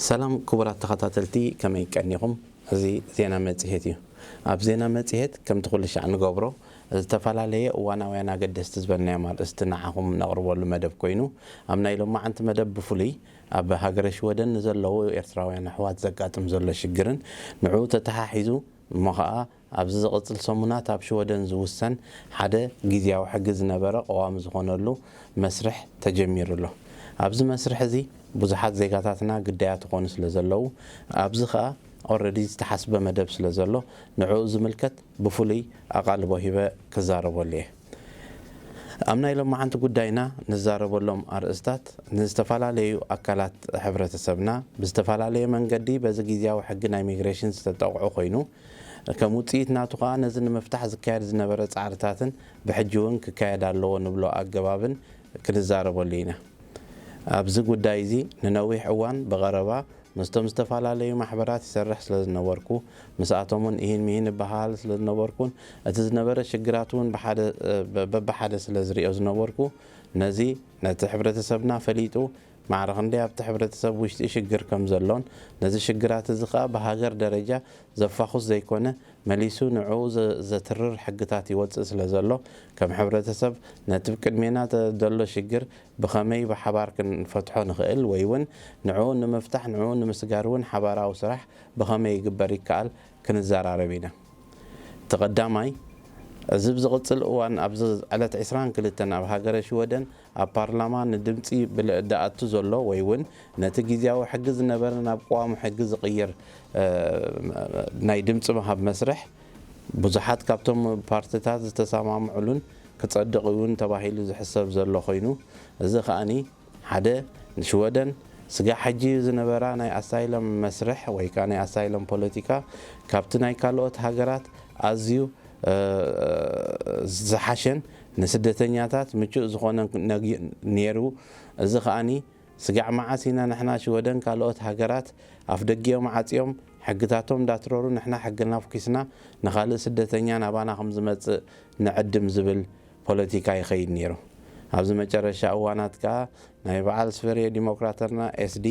ሰላም ክቡራት ተኸታተልቲ፣ ከመይ ቀኒኹም? እዚ ዜና መጽሔት እዩ። ኣብ ዜና መጽሔት ከምቲ ኩሉ ሻዕ ንገብሮ፣ ዝተፈላለየ እዋናውያን ኣገደስቲ ዝበልናዮም ኣርእስቲ ንዓኹም ነቕርበሉ መደብ ኮይኑ፣ ኣብ ናይ ሎማዓንቲ መደብ ብፍሉይ ኣብ ሃገረ ሽወደን ንዘለዉ ኤርትራውያን ኣሕዋት ዘጋጥም ዘሎ ሽግርን ንዕኡ ተተሓሒዙ እሞ ኸኣ ኣብዚ ዝቕጽል ሰሙናት ኣብ ሽወደን ዝውሰን ሓደ ግዝያዊ ሕጊ ዝነበረ ቀዋሚ ዝኾነሉ መስርሕ ተጀሚሩ ኣሎ። ኣብዚ መስርሕ እዚ ብዙሓት ዜጋታትና ግዳያት ይኾኑ ስለ ዘለዉ፣ ኣብዚ ኸኣ ኦረዲ ዝተሓስበ መደብ ስለ ዘሎ ንዕኡ ዝምልከት ብፍሉይ ኣቓልቦ ሂበ ክዛረበሉ እየ። ኣብ ናይ ሎማዓንቲ ጉዳይና ንዛረበሎም ኣርእስታት ንዝተፈላለዩ ኣካላት ሕብረተሰብና ብዝተፈላለየ መንገዲ በዚ ግዝያዊ ሕጊ ናይ ሚግሬሽን ዝተጠቕዑ ኮይኑ፣ ከም ውጽኢት ናቱ ኸኣ ነዚ ንምፍታሕ ዝካየድ ዝነበረ ጻዕርታትን ብሕጂ እውን ክካየድ ኣለዎ ንብሎ ኣገባብን ክንዛረበሉ ኢና። ኣብዚ ጉዳይ እዚ ንነዊሕ እዋን ብቐረባ ምስቶም ዝተፈላለዩ ማሕበራት ይሰርሕ ስለ ዝነበርኩ፣ ምስኣቶም እውን ኢሂን ምሂን እበሃል ስለ ዝነበርኩን እቲ ዝነበረ ሽግራት እውን ብሓደ፣ በብሓደ ስለ ዝሪኦ ዝነበርኩ፣ ነዚ ነቲ ሕብረተሰብና ፈሊጡ ማዕረ ክንደይ ኣብቲ ሕብረተሰብ ውሽጢ ሽግር ከም ዘሎን ነዚ ሽግራት እዚ ኸኣ ብሃገር ደረጃ ዘፋኹስ ዘይኮነ መሊሱ ንዕኡ ዘ-፣ ዘትርር ሕግታት ይወጽእ ስለ ዘሎ ከም ሕብረተሰብ ነቲ ብቅድሜና ተ-፣ ዘሎ ሽግር ብኸመይ ብሓባር ክንፈትሖ ንኽእል ወይ እውን ንዕኡ ንምፍታሕ ንዕኡ ንምስጋር እውን ሓባራዊ ስራሕ ብኸመይ ይግበር ይከኣል ክንዘራረብ ኢና። እቲ ቀዳማይ፣ እዚ ብዝቕጽል እዋን ኣብዚ ዕለት ዕስራን ክልተን ኣብ ሃገረ ሽወደን ኣብ ፓርላማ ንድምጺ ብልእዳኣቱ ዘሎ ወይ እውን ነቲ ግዝያዊ ሕጊ ዝነበረ ናብ ቀዋሚ ሕጊ ዝቕይር፣ እ፣ ናይ ድምጺ ምሃብ መስርሕ ብዙሓት ካብቶም ፓርቲታት ዝተሰማምዑሉን ክጸድቕ እውን ተባሂሉ ዝሕሰብ ዘሎ ኮይኑ፣ እዚ ከኣኒ ሓደ ንሽወደን ስጋዕ ሕጂ ዝነበራ ናይ ኣሳይለም መስርሕ ወይ ከኣ ናይ ኣሳይለም ፖለቲካ ካብቲ ናይ ካልኦት ሃገራት ኣዝዩ፣ እ፣ ዝሓሸን ንስደተኛታት ምቹእ ዝኾነ ነጊ-፣ ነይሩ። እዚ ከኣኒ ስጋዕ መዓስ ኢና ንሕና ሽወደን ካልኦት ሃገራት ኣፍ ደጊኦም ዓጽዮም ሕግታቶም እንዳትረሩ ንሕና ሕግና ኣፍኪስና ንኻልእ ስደተኛ ናባና ከም ዝመጽእ ንዕድም ዝብል ፖለቲካ ይኸይድ ነይሩ። ኣብዚ መጨረሻ እዋናት ከኣ ናይ በዓል ስቨርየ ዲሞክራተርና ኤስዲ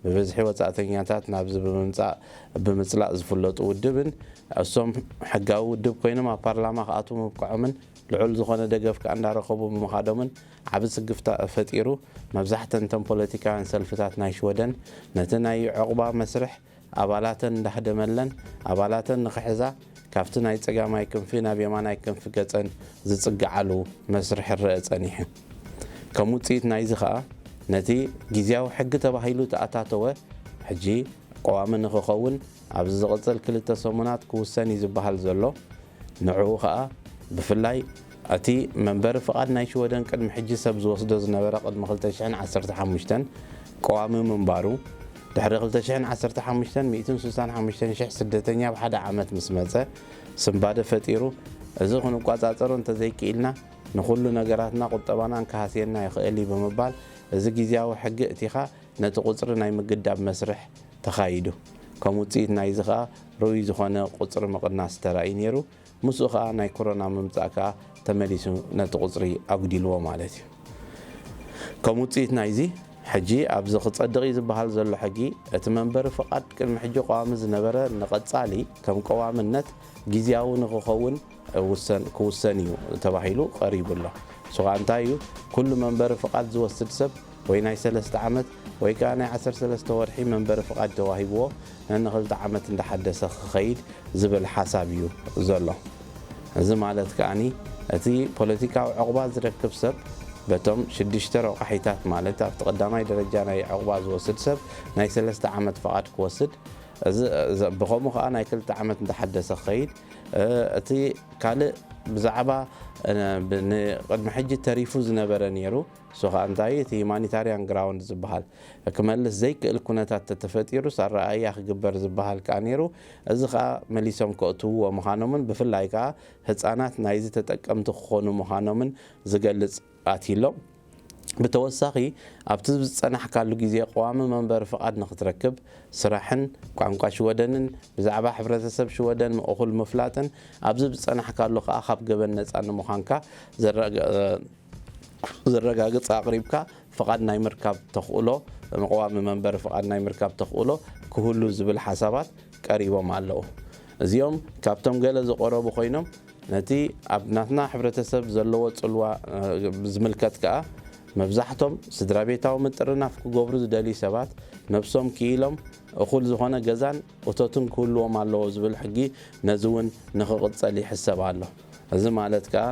ብብዝሒ ወጻእተኛታት ናብዚ ብምምጻእ ብምጽላእ ዝፍለጡ ውድብን እሶም ሕጋዊ ውድብ ኮይኖም ኣብ ፓርላማ ክኣትዉ ምብቅዖምን ልዑል ዝኾነ ደገፍ ከኣ እንዳረኸቡ ብምኻዶምን ዓቢ ስግፍታ ፈጢሩ። መብዛሕተን እተን ፖለቲካውያን ሰልፍታት ናይ ሽወደን ነቲ ናይ ዑቕባ መስርሕ ኣባላተን እንዳህደመለን ኣባላተን ንኽሕዛ ካብቲ ናይ ጸጋማይ ክንፊ ናብ የማናይ ክንፊ ገጸን ዝጽግዓሉ መስርሕ ይረአ ጸኒሑ። ከም ውጽኢት ናይዚ ኸኣ ነቲ ግዝያዊ ሕጊ ተባሂሉ ተኣታተወ ሕጂ ቀዋሚ ንኽኸውን ኣብዚ ዝቕጽል ክልተ ሰሙናት ክውሰን እዩ ዝበሃል ዘሎ። ንዕኡ ኸኣ ብፍላይ እቲ መንበሪ ፍቓድ ናይ ሽወደን ቅድሚ ሕጂ ሰብ ዝወስዶ ዝነበረ ቅድሚ ክልተ ሽሕን ዓሰርተ ሓሙሽተን ቀዋሚ ምንባሩ፣ ድሕሪ ክልተ ሽሕን ዓሰርተ ሓሙሽተን ሚእትን ስሳን ሓሙሽተን ሽሕ ስደተኛ ብሓደ ዓመት ምስ መጸ ስንባደ ፈጢሩ፣ እዚ ክንቋጻጸሮ እንተዘይክኢልና ንኹሉ ነገራትና ቁጠባናን ክሃስየና ይኽእል እዩ ብምባል እዚ ግዝያዊ ሕጊ እቲኻ ነቲ ቁጽሪ ናይ ምግዳብ መስርሕ ተኻይዱ። ከም ውጽኢት ናይዚ ኸኣ ርኡይ ዝኾነ ቁጽሪ ምቕናስ ተራእዩ ነይሩ። ምስኡ ኸኣ ናይ ኮሮና ምምጻእ ከኣ ተመሊሱ ነቲ ቁጽሪ ኣጉዲልዎ ማለት እዩ። ከም ውጽኢት ናይዚ ሕጂ ኣብዚ ክጸድቕ እዩ ዝበሃል ዘሎ ሕጊ እቲ መንበሪ ፍቓድ ቅድሚ ሕጂ ቀዋሚ ዝነበረ ንቐጻሊ ከም ቀዋምነት ግዝያዊ ንኽኸውን ውሰን-፣ ክውሰን እዩ ተባሂሉ ቀሪቡ ኣሎ። እሱ ኸኣ እንታይ እዩ? ኩሉ መንበሪ ፍቓድ ዝወስድ ሰብ ወይ ናይ ሰለስተ ዓመት ወይ ከኣ ናይ ዓሰርተ ሰለስተ ወርሒ መንበሪ ፍቓድ ተዋሂብዎ ነንኽልተ ዓመት እንዳሓደሰ ክኸይድ ዝብል ሓሳብ እዩ ዘሎ። እዚ ማለት ከኣኒ እቲ ፖለቲካዊ ዕቑባ ዝረክብ ሰብ በቶም ሽዱሽተ ረቋሒታት ማለት ኣብቲ ቀዳማይ ደረጃ ናይ ዕቑባ ዝወስድ ሰብ ናይ ሰለስተ ዓመት ፍቓድ ክወስድ፣ እዚ፣ እዚ፣ ብኸምኡ ከኣ ናይ ክልተ ዓመት እንዳሓደሰ ክኸይድ፣ እ፣ እቲ ካልእ ብዛዕባ፣ እ፣ ብ-፣ ንቅድሚ ሕጂ ተሪፉ ዝነበረ ነይሩ። እሱ ከኣ እንታይ እዩ? እቲ ሂማኒታርያን ግራውንድ ዝበሃል ክመልስ ዘይክእል ኩነታት ተተፈጢሩስ ኣረኣእያ ክግበር ዝበሃል ከኣ ነይሩ። እዚ ከኣ መሊሶም ከእትውዎ ምዃኖምን ብፍላይ ከኣ ህጻናት ናይዚ ተጠቀምቲ ክኾኑ ምዃኖምን ዝገልጽ ኣትዩ ኣሎ። ብተወሳኺ ኣብቲ ዝጸናሕካሉ ግዜ ቀዋሚ መንበሪ ፍቓድ ንኽትረክብ ስራሕን ቋንቋ ሽወደንን ብዛዕባ ሕብረተሰብ ሽወደን እኹል ምፍላጥን ኣብዚ ዝጸናሕካሉ ከኣ ካብ ገበን ነጻ ንምዃንካ ዘረጋ-፣ ዘረጋግጽ ኣቕሪብካ ፍቓድ ናይ ምርካብ ተኽእሎ፣ መቐዋሚ መንበሪ ፍቓድ ናይ ምርካብ ተኽእሎ ክህሉ ዝብል ሓሳባት ቀሪቦም ኣለዉ። እዚኦም ካብቶም ገለ ዝቐረቡ ኮይኖም፣ ነቲ ኣብ ናትና ሕብረተሰብ ዘለዎ ጽልዋ፣ እ፣ ዝምልከት ከኣ፣ መብዛሕቶም ስድራ ቤታዊ ምጥርናፍ ክገብሩ ዝደልዩ ሰባት፣ ነብሶም ክኢሎም እኹል ዝኾነ ገዛን እቶትን ክህልዎም ኣለዎ ዝብል ሕጊ፣ ነዚ እውን ንኽቕጸል ይሕሰብ ኣሎ። እዚ ማለት ከኣ፣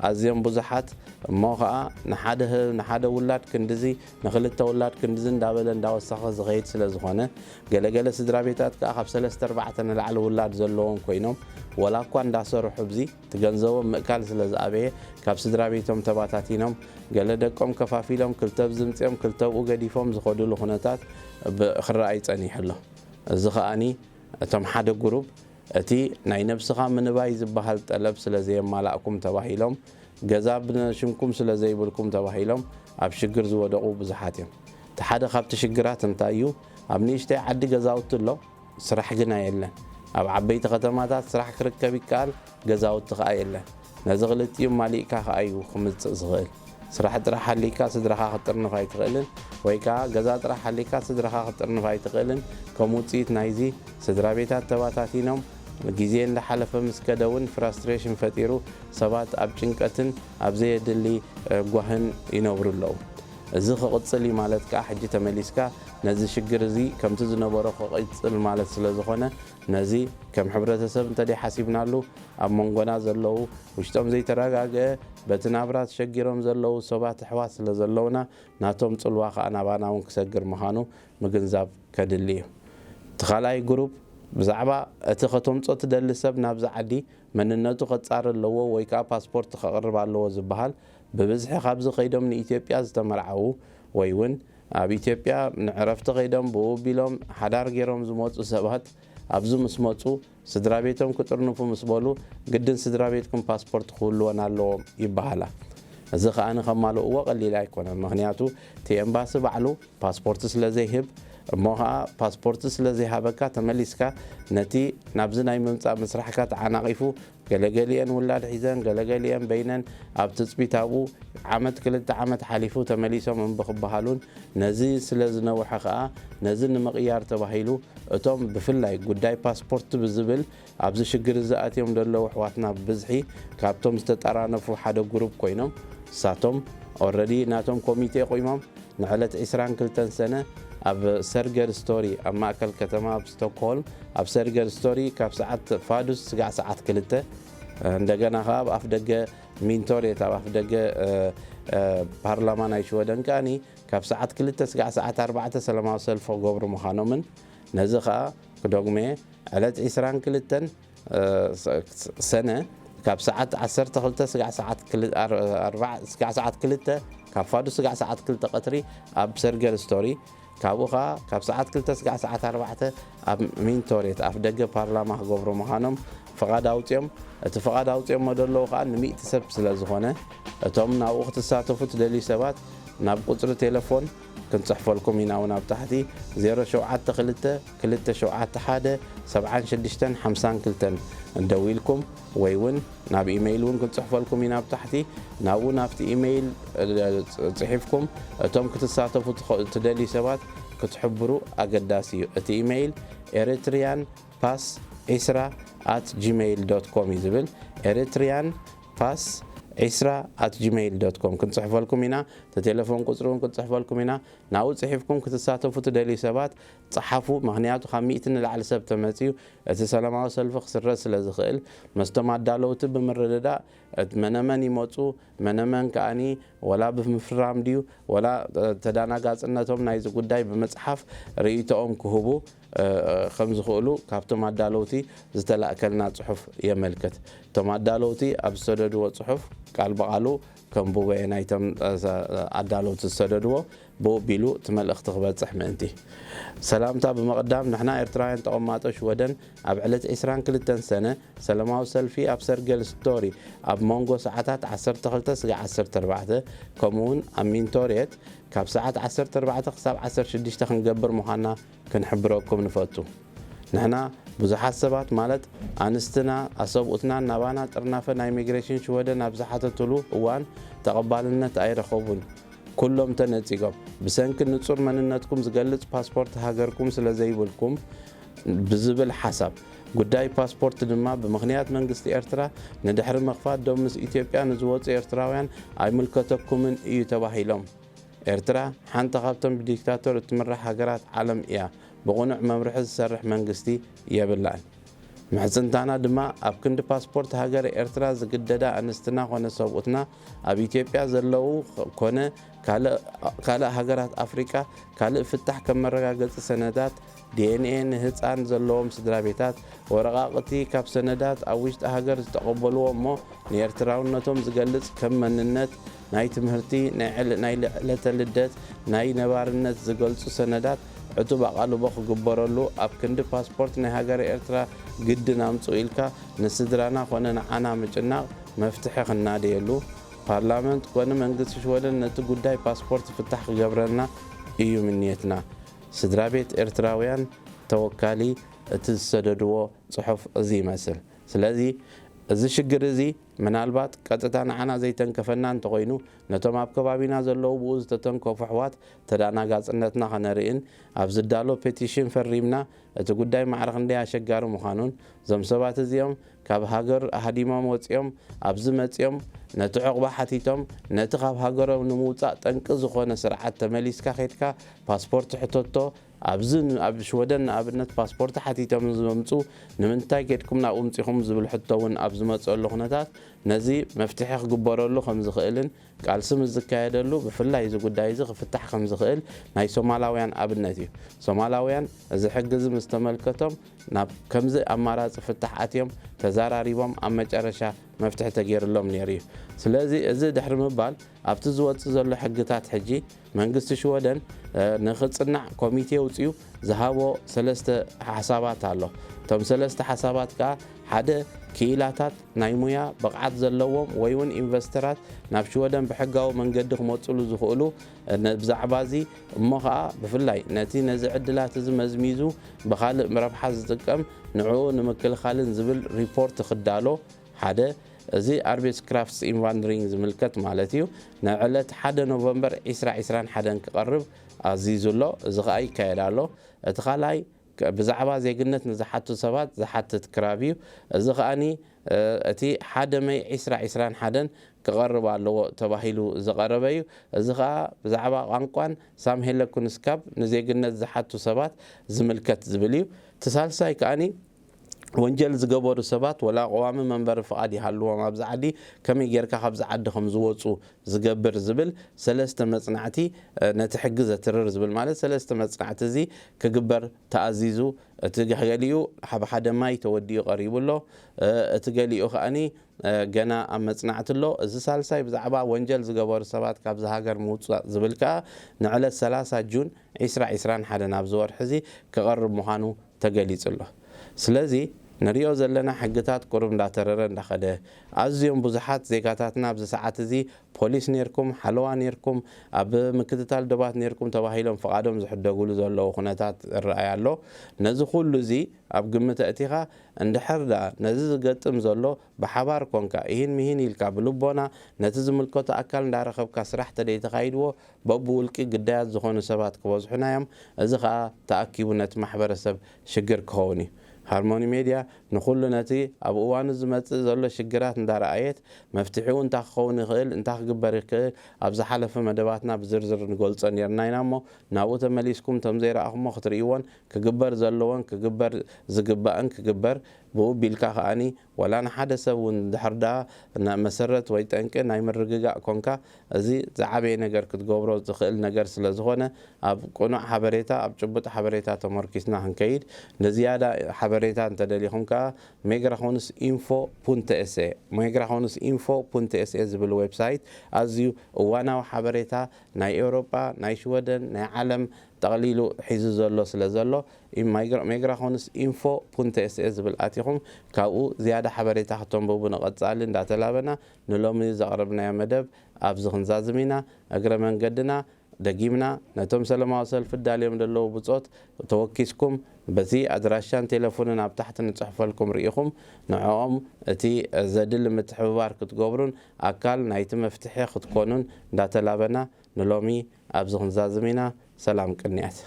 ኣዝዮም ብዙሓት እሞ ኸኣ ንሓደ ህ-፣ ንሓደ ውላድ ክንድዚ፣ ንኽልተ ውላድ ክንድዚ እንዳበለ እንዳወሰኸ ዝኸይድ ስለ ዝኾነ፣ ገለገለ ስድራ ቤታት ከኣ ካብ ሰለስተ ኣርባዕተ ንላዕሊ ውላድ ዘለዎም ኮይኖም፣ ወላ እኳ እንዳሰርሑ ብዚ እቲ ገንዘቦም ምእካል ስለ ዝኣበየ፣ ካብ ስድራ ቤቶም ተባታቲኖም፣ ገለ ደቆም ከፋፊሎም፣ ክልተ ብዝምጽኦም፣ ክልተ ብኡ ገዲፎም ዝኸዱሉ ኩነታት ብ-፣ ክረኣይ ጸኒሑ ኣሎ። እዚ ከኣኒ እቶም ሓደ ጉሩብ፣ እቲ ናይ ነብስኻ ምንባይ ዝበሃል ጠለብ ስለ ዘየማላእኩም ተባሂሎም፣ ገዛ ብሽምኩም ስለ ዘይብልኩም ተባሂሎም ኣብ ሽግር ዝወደቑ ብዙሓት እዮም። እቲ ሓደ ካብቲ ሽግራት እንታይ እዩ? ኣብ ንእሽተይ ዓዲ ገዛውቲ ኣሎ፣ ስራሕ ግና የለን። ኣብ ዓበይቲ ከተማታት ስራሕ ክርከብ ይከኣል፣ ገዛውቲ ከኣ የለን። ነዚ ክልቲኡ ማሊእካ ከኣ እዩ ክምጽእ ዝኽእል። ስራሕ ጥራሕ ሃሊካ ስድራኻ ክትጥርንፍ ኣይትኽእልን፣ ወይ ከኣ ገዛ ጥራሕ ሃሊካ ስድራኻ ክትጥርንፍ ኣይትኽእልን። ከም ውጽኢት ናይዚ፣ ስድራ ቤታት ተባታቲኖም፣ ግዜ እንዳሓለፈ ምስ ከደ እውን ፍራስትሬሽን ፈጢሩ፣ ሰባት ኣብ ጭንቀትን ኣብ ዘየድሊ፣ እ፣ ጓህን ይነብሩ ኣለዉ። እዚ ክቕጽል እዩ ማለት ከኣ፣ ሕጂ ተመሊስካ ነዚ ሽግር እዚ ከምቲ ዝነበሮ ክቕጽል ማለት ስለ ዝኾነ፣ ነዚ ከም ሕብረተሰብ እንተደይ ሓሲብናሉ፣ ኣብ መንጎና ዘለዉ፣ ውሽጦም ዘይተረጋግአ፣ በቲ ናብራ ተሸጊሮም ዘለዉ ሰባት ኣሕዋት ስለ ዘለዉና፣ ናቶም ጽልዋ ከኣ ናባና እውን ክሰግር ምዃኑ ምግንዛብ ከድሊ እዩ። እቲ ካልኣይ ግሩፕ፣ ብዛዕባ እቲ ከተምጾ ትደሊ ሰብ ናብዚ ዓዲ መንነቱ ከጻሪ ኣለዎ ወይ ከኣ ፓስፖርት ከቕርብ ኣለዎ ዝበሃል፣ ብብዝሒ ካብዚ ከይዶም ንኢትዮጵያ ዝተመርዓዉ ወይ እውን ኣብ ኢትዮጵያ ንዕረፍቲ ከይዶም ብኡ ኣቢሎም ሓዳር ገይሮም ዝመጹ ሰባት፣ ኣብዚ ምስ መጹ፣ ስድራ ቤቶም ክጥርንፉ ምስ በሉ፣ ግድን ስድራ ቤትኩም ፓስፖርት ክህልወን ኣለዎም ይበሃላ። እዚ ከኣ ንኸማልእዎ ቀሊል ኣይኮነን። ምኽንያቱ፣ እቲ ኤምባሲ ባዕሉ ፓስፖርት ስለ ዘይህብ፣ እሞ ኸኣ ፓስፖርት ስለ ዘይሃበካ፣ ተመሊስካ ነቲ ናብዚ ናይ ምምጻእ ምስራሕካ ተዓናቒፉ፣ ገለገሊአን ውላድ ሒዘን፣ ገለገሊአን በይነን ኣብ ትጽቢት ኣብኡ ዓመት፣ ክልተ ዓመት ሓሊፉ ተመሊሶም እምቢ ክበሃሉን፣ ነዚ ስለ ዝነውሐ ኸኣ፣ ነዚ ንምቕያር ተባሂሉ፣ እቶም ብፍላይ ጉዳይ ፓስፖርት ብዝብል ኣብዚ ሽግር እዚ ኣትዮም ዘለዉ ኣሕዋትና ብብዝሒ ካብቶም ዝተጠራነፉ ሓደ ጉሩፕ ኮይኖም፣ ንሳቶም ኦረዲ ናቶም ኮሚቴ ቆይሞም ንዕለት ዕስራን ክልተን ሰነ ኣብ ሰርገር ስቶሪ ኣብ ማእከል ከተማ ኣብ ስቶክሆልም ኣብ ሰርገር ስቶሪ ካብ ሰዓት ፋዱስ ስጋዕ ሰዓት ክልተ፣ እንደገና ከኣ ኣብ ኣፍ ደገ ሚንቶሬት ኣብ ኣፍ ደገ፣ እ፣ እ፣ ፓርላማ ናይ ሽወደን ከኣኒ ካብ ሰዓት ክልተ ስጋዕ ሰዓት ኣርባዕተ ሰላማዊ ሰልፊ ክገብሩ ምዃኖምን ነዚ ከኣ ክደግሞ እየ። ዕለት ዕስራን ክልተን እ፣ ስ-፣ ስ-፣ ሰነ ካብ ሰዓት ዓሰርተ ክልተ ስጋዕ ሰዓት ክል-፣ ኣር-፣ ኣርባዕ፣ ስጋዕ ሰዓት ክልተ፣ ካብ ፋዱ ስጋዕ ሰዓት ክልተ ቀትሪ ኣብ ሰርገር ስቶሪ፣ ካብኡ ኸኣ ካብ ሰዓት ክልተ ስጋዕ ሰዓት ኣርባዕተ ኣብ ሚንቶሬት ኣፍ ደገ ፓርላማ ክገብሩ ምዃኖም ፍቓድ ኣውጺኦም። እቲ ፍቓድ ኣውጺኦሞ ዘለዉ ኸኣ ንሚእቲ ሰብ ስለ ዝኾነ፣ እቶም ናብኡ ክትሳተፉ ትደልዩ ሰባት ናብ ቁጽሪ ቴሌፎን ክንጽሕፈልኩም ኢና እውን ኣብ ታሕቲ ዜሮ ሸውዓተ ክልተ ክልተ ሸውዓተ ሓደ ሰብዓን ሽዱሽተን ሓምሳን ክልተን ደዊልኩም ወይ እውን ናብ ኢሜይል እውን ክንጽሕፈልኩም ኢና ኣብ ታሕቲ። ናብኡ ናብቲ ኢሜይል፣ እ፣ ጽ-፣ ጽሒፍኩም እቶም ክትሳተፉ ትኸ-፣ ትደልዩ ሰባት ክትሕብሩ ኣገዳሲ እዩ። እቲ ኢሜይል ኤሪትሪያን ፓስ ዒስራ ኣት ጂሜይል ዶት ኮም እዩ ዝብል። ኤሪትሪያን ፓስ ዒስራ ኣት ጂሜይል ዶት ኮም ክንጽሕፈልኩም ኢና። እቲ ቴሌፎን ቁጽሪ እውን ክንጽሕፈልኩም ኢና። ናብኡ ጽሒፍኩም ክትሳተፉ ትደልዩ ሰባት ጸሓፉ። ምኽንያቱ ካብ ሚእቲ ንላዕሊ ሰብ ተመጽዩ እቲ ሰላማዊ ሰልፊ ክስረዝ ስለ ዝኽእል፣ ምስቶም ኣዳለውቲ ብምርድዳእ፣ እቲ መነመን ይመጹ፣ መነመን ከኣኒ ወላ ብምፍራም ድዩ፣ ወላ፣ እ፣ ተዳናጋጽነቶም ናይዚ ጉዳይ ብምጽሓፍ ርእይቶኦም ክህቡ፣ እ፣ ከም ዝኽእሉ ካብቶም ኣዳለውቲ ዝተላእከልና ጽሑፍ የመልክት። እቶም ኣዳለውቲ ኣብ ዝሰደድዎ ጽሑፍ ቃል ብቓሉ ከንብቦ እየ ናይቶም፣ እ፣ ኣዳለውቲ ዝሰደድዎ። ብኡ ኣቢሉ እቲ መልእኽቲ ክበጽሕ ምእንቲ። ሰላምታ ብምቕዳም፣ ንሕና ኤርትራውያን ተቐማጦ ሽወደን ኣብ ዕለት ዕስራን ክልተን ሰነ ሰላማዊ ሰልፊ ኣብ ሰርገል ስቶሪ ኣብ መንጎ ሰዓታት ዓሰርተ ክልተ ስጋዕ ዓሰርተ ኣርባዕተ፣ ከምኡውን ኣብ ሚንቶሬት ካብ ሰዓት ዓሰርተ ኣርባዕተ ክሳብ ዓሰርተ ሽዱሽተ ክንገብር ምዃንና ክንሕብረኩም ንፈቱ። ንሕና ብዙሓት ሰባት፣ ማለት ኣንስትና፣ ኣሰብኡትናን ናባና ጥርናፈ ናይ ኢሚግሬሽን ሽወደን ኣብ ዝሓተቱሉ እዋን ተቐባልነት ኣይረኸቡን። ኩሎም ተነጺጎም። ብሰንኪ ንጹር መንነትኩም ዝገልጽ ፓስፖርት ሃገርኩም ስለ ዘይብልኩም ብዝብል ሓሳብ፣ ጉዳይ ፓስፖርት ድማ ብምኽንያት መንግስቲ ኤርትራ ንድሕሪ ምኽፋት ዶብ ምስ ኢትዮጵያ ንዝወጹ ኤርትራውያን ኣይምልከተኩምን እዩ ተባሂሎም። ኤርትራ ሓንቲ ካብቶም ብዲክታቶር እትምራሕ ሃገራት ዓለም እያ። ብቕኑዕ መምርሒ ዝሰርሕ መንግስቲ የብላን። ምሕጽንታና ድማ ኣብ ክንዲ ፓስፖርት ሃገር ኤርትራ ዝግደዳ ኣንስትና ኮነ ሰብኡትና ኣብ ኢትዮጵያ ዘለዉ ኮነ ካልእ ሃገራት ኣፍሪቃ ካልእ ፍታሕ ከም መረጋገጺ ሰነዳት፣ ዲ ኤን ኤ ንህጻን ዘለዎም ስድራ ቤታት፣ ወረቓቕቲ ካብ ሰነዳት ኣብ ውሽጢ ሃገር ዝተቐበልዎ እሞ ንኤርትራውነቶም ዝገልጽ ከም መንነት፣ ናይ ትምህርቲ፣ ናይ ዕለተ ልደት፣ ናይ ነባርነት ዝገልጹ ሰነዳት ዕቱብ ኣቓልቦ ክግበረሉ ኣብ ክንዲ ፓስፖርት ናይ ሃገረ ኤርትራ ግድን ኣምጽኡ ኢልካ ንስድራና ኮነ ንዓና ምጭናቕ መፍትሒ ክናደየሉ ፓርላመንት ኮነ መንግስቲ ሽወደን ነቲ ጉዳይ ፓስፖርት ፍታሕ ክገብረልና እዩ ምንየትና። ስድራ ቤት ኤርትራውያን ተወካሊ እቲ ዝሰደድዎ ጽሑፍ እዚ ይመስል። ስለዚ እዚ ሽግር እዚ ምናልባት ቀጥታ ንዓና ዘይተንከፈና እንተኾይኑ ነቶም ኣብ ከባቢና ዘለዉ ብኡ ዝተተንከፉ ኣሕዋት ተዳናጋጽነትና ከነርእን ኣብ ዝዳሎ ፔቲሽን ፈሪምና እቲ ጉዳይ ማዕረ ክንደይ ኣሸጋሪ ምዃኑን እዞም ሰባት እዚኦም ካብ ሃገር ኣህዲሞም ወጺኦም ኣብዚ መጺኦም ነቲ ዕቑባ ሓቲቶም ነቲ ካብ ሃገሮም ንምውጻእ ጠንቂ ዝኾነ ስርዓት ተመሊስካ ኬድካ ፓስፖርት ሕተቶ ኣብዚ ኣብ ሽወደን ንኣብነት ፓስፖርት ሓቲቶም ዝመምጹ ንምንታይ ኬድኩም ናብኡ ምጺኹም ዝብል ሕቶ እውን ኣብ ዝመጸሉ ኩነታት ነዚ መፍትሒ ክግበረሉ ከም ዝኽእልን ቃልሲ ምስ ዝካየደሉ ብፍላይ እዚ ጉዳይ እዚ ክፍታሕ ከም ዝኽእል ናይ ሶማላውያን ኣብነት እዩ። ሶማላውያን እዚ ሕጊ እዚ ምስ ተመልከቶም ናብ ከምዚ ኣማራጺ ፍታሕ ኣትዮም ተዛራሪቦም ኣብ መጨረሻ መፍትሒ ተገይርሎም ነይሩ እዩ። ስለዚ እዚ ድሕሪ ምባል ኣብቲ ዝወጽእ ዘሎ ሕግታት ሕጂ መንግስቲ ሽወደን ንኽጽናዕ ኮሚቴ ውጽኡ ዝሃቦ ሰለስተ ሓሳባት ኣሎ። እቶም ሰለስተ ሓሳባት ከኣ ሓደ ክኢላታት ናይ ሙያ ብቕዓት ዘለዎም ወይ እውን ኢንቨስተራት ናብ ሽወደን ብሕጋዊ መንገዲ ክመጽሉ ዝኽእሉ ብዛዕባ እዚ እሞ ኸኣ ብፍላይ ነቲ ነዚ ዕድላት እዚ መዝሚዙ ብኻልእ ረብሓ ዝጥቀም ንዕኡ ንምክልኻልን ዝብል ሪፖርት ክዳሎ ሓደ እዚ ኣርቤትስክራፍትስ ኢንቫንድሪንግ ዝምልከት ማለት እዩ ንዕለት ሓደ ኖቨምበር ዕስራ ዕስራን ሓደን ክቐርብ ኣዚዙ ኣሎ። እዚ ኸኣ ይካየድ ኣሎ። እቲ ካልኣይ ብዛዕባ ዜግነት ንዝሓቱ ሰባት ዝሓትት ክራብ እዩ። እዚ ከኣኒ እቲ ሓደ መይ ዕስራ ዕስራን ሓደን ክቐርብ ኣለዎ ተባሂሉ ዝቐረበ እዩ። እዚ ከኣ ብዛዕባ ቋንቋን ሳምሄለ ኩንስካብ ንዜግነት ዝሓቱ ሰባት ዝምልከት ዝብል እዩ። እቲ ሳልሳይ ከኣኒ ወንጀል ዝገበሩ ሰባት ወላ ቀዋሚ መንበሪ ፍቓድ ይሃልዎም ኣብዚ ዓዲ ከመይ ጌርካ ካብዚ ዓዲ ከም ዝወፁ ዝገብር ዝብል ሰለስተ መፅናዕቲ ነቲ ሕጊ ዘትርር ዝብል ማለት ሰለስተ መፅናዕቲ እዚ ክግበር ተኣዚዙ እቲ ገሊኡ ሓብ ሓደ ማይ ተወዲኡ ቀሪቡ ኣሎ እቲ ገሊኡ ከኣኒ ገና ኣብ መፅናዕቲ ኣሎ እዚ ሳልሳይ ብዛዕባ ወንጀል ዝገበሩ ሰባት ካብዚ ሃገር ምውፃእ ዝብል ከኣ ንዕለት ሰላሳ ጁን ዕስራ ዕስራን ሓደን ኣብዚ ወርሒ እዚ ክቐርብ ምዃኑ ተገሊጹ ኣሎ። ስለዚ ንሪኦ ዘለና ሕግታት ቁሩብ እንዳተረረ እንዳኸደ ኣዝዮም ብዙሓት ዜጋታትና ኣብዚ ሰዓት እዚ ፖሊስ ኔርኩም፣ ሓለዋ ኔርኩም፣ ኣብ ምክትታል ዶባት ኔርኩም ተባሂሎም ፍቓዶም ዝሕደጉሉ ዘለዉ ኩነታት ይረኣይ ኣሎ። ነዚ ኩሉ እዚ ኣብ ግምት ኣእቲኻ እንድሕር ደኣ ነዚ ዝገጥም ዘሎ ብሓባር ኮንካ ኢሂን ምሂን ኢልካ ብልቦና ነቲ ዝምልከቶ ኣካል እንዳረኸብካ ስራሕ ተደይተኻይድዎ በብውልቂ ግዳያት ዝኾኑ ሰባት ክበዝሑና እዮም። እዚ ኸኣ ተኣኪቡ ነቲ ማሕበረሰብ ሽግር ክኸውን እዩ። ሃርሞኒ ሜድያ ንኹሉ ነቲ ኣብ እዋኑ ዝመጽእ ዘሎ ሽግራት እንዳረኣየት መፍትሒኡ እንታይ ክኸውን ይኽእል እንታይ ክግበር ይኽእል ኣብ ዝሓለፈ መደባትና ብዝርዝር ንገልጾ ኔርና ኢና እሞ ናብኡ ተመሊስኩም እቶም ዘይረኣኹሞ ክትርእይዎን ክግበር ዘለዎን ክግበር ዝግባእን ክግበር ብኡ ቢልካ ከኣኒ ወላ ንሓደ ሰብ እውን ድሕር ደኣ መሰረት ወይ ጠንቂ ናይ ምርግጋእ ኮንካ እዚ ዝዓበየ ነገር ክትገብሮ ዝኽእል ነገር ስለ ዝኾነ ኣብ ቅኑዕ ሓበሬታ ኣብ ጭቡጥ ሓበሬታ ተመርኪስና ክንከይድ ንዝያዳ ሓበሬታ እንተደሊኹም ከኣ ሜግራኾንስ ኢንፎ ፑንተ ኤስኤ ሜግራኾንስ ኢንፎ ፑንተ ኤስኤ ዝብል ዌብሳይት ኣዝዩ እዋናዊ ሓበሬታ ናይ ኤውሮጳ ናይ ሽወደን ናይ ዓለም ጠቕሊሉ ሒዙ ዘሎ ስለ ዘሎ ሜግራኾንስ ኢንፎ ፑንተ ኤስኤ ዝብል ኣቲኹም ካብኡ ዝያዳ ሓበሬታ ክተንብቡ ንቐጻሊ እንዳተላበና ንሎሚ ዘቕረብናዮ መደብ ኣብዚ ክንዛዝም ኢና። እግረ መንገድና ደጊምና ነቶም ሰለማዊ ሰልፊ ዳልዮም ዘለዉ ብጾት ተወኪስኩም በቲ ኣድራሻን ቴሌፎንን ኣብ ታሕቲ ንጽሕፈልኩም ርኢኹም ንዕኦም እቲ ዘድሊ ምትሕብባር ክትገብሩን ኣካል ናይቲ መፍትሒ ክትኮኑን እንዳተላበና ንሎሚ ኣብዚ ክንዛዝም ኢና። ሰላም ቅንያት።